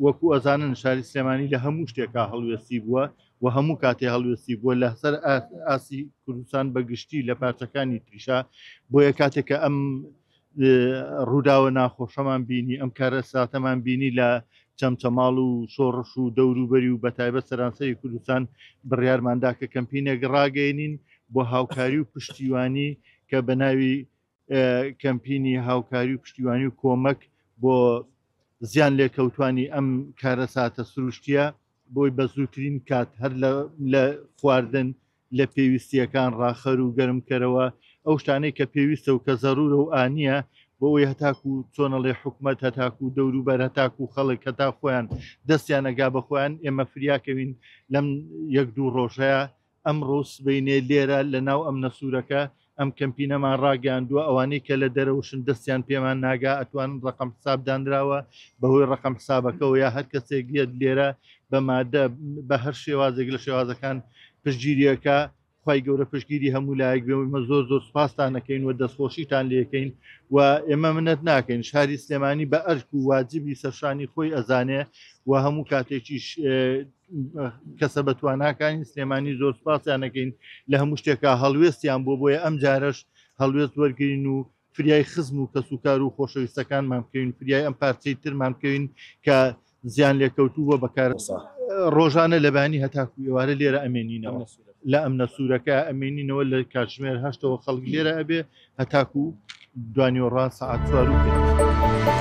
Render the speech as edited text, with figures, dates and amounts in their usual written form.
وەکو ئەزانن شاری سلێمانی لە هەموو شتێکا هەڵوێستی بووە و هەموو کاتێ هەڵوێستی بووە لەسەر ئاسی کوردستان بە گشتی لە پارچەکانی تریشا. بۆیە کاتێک کە ئەم ڕووداوە ناخۆشەمان بینی، ئەم کارەساتەمان بینی لە چەمچەماڵ و شۆڕش و دەوروبەری و بەتایبەت سەرانسەری کوردستان، بڕیارماندا کە کەمپینێک ڕاگەیەنین بۆ هاوکاری و پشتیوانی کە بە ناوی کەمپینی هاوکاری و پشتیوانی و کۆمەک بۆ زیان لێکەوتوانی ئەم کارەساتە سروشتیە بۆی بە زووترین کات هەر لە خواردن لە پێویستیەکان ڕاخەر و گەرمکەرەوە ئەو شتانەی کە پێویستە و کە زەرورە و ئانیە بۆ ئەوەی هەتاکو چۆنەڵێ حکومەت هەتاکو دەوروبەر هەتاکو خەڵک هەتا خۆیان دەستیان ئەگا بە خۆیان ئێمە فریاکەوین لەم یەک دوو ڕۆژەیە. ئەمڕۆ و سبەینێ لێرە لە ناو ئەمنە سوورەکە ئەم کەمپینەمان ڕاگەیاندووە، ئەوانەی کە لە دەرەوەشن دەستیان پێمان ناگا ئەتوانن ڕەقەم حساب دانراوە بەهۆی ڕەقەم حسابەکەوە یا هەر کەسێک یەت لێرە بە مادە بە هەر شێوازێک لە شێوازەکان پشتگیریەکە. خوای گەورە پشتگیری هەموو لایەک بێ. ئێمە زۆر زۆر سوپاستان ئەکەین و دەستخۆشیتان لێکەین و ئێمە منەت ناکەین. شاری سلێمانی بە ئەرک و واجبی سەرشانی خۆی ئەزانێ و هەموو کاتێکیش کەسە بەتواناکانی سلێمانی زۆر سوپاسیان ئەکەین لە هەموو شتێکا هەڵوێستیان بۆ، بۆیە ئەم جارەش هەڵوێست وەرگین و فریای خزم و کەسوکار و خۆشەویستەکانمان بکەوین، فریای ئەم پارچەی ترمان بکەوین کە زیان لێکەوتوو بووە بەکار. ڕۆژانە لە بانی هەتاکو ئێوارە لێرە ئەمێنینەوە لە ئەمنە سوورەکە ئەمێنینەوە لە کاتژمێر هەشتەوە خەڵک لێرە ئەبێ هەتاکو دوانیۆڕان سەعات 4 و 5.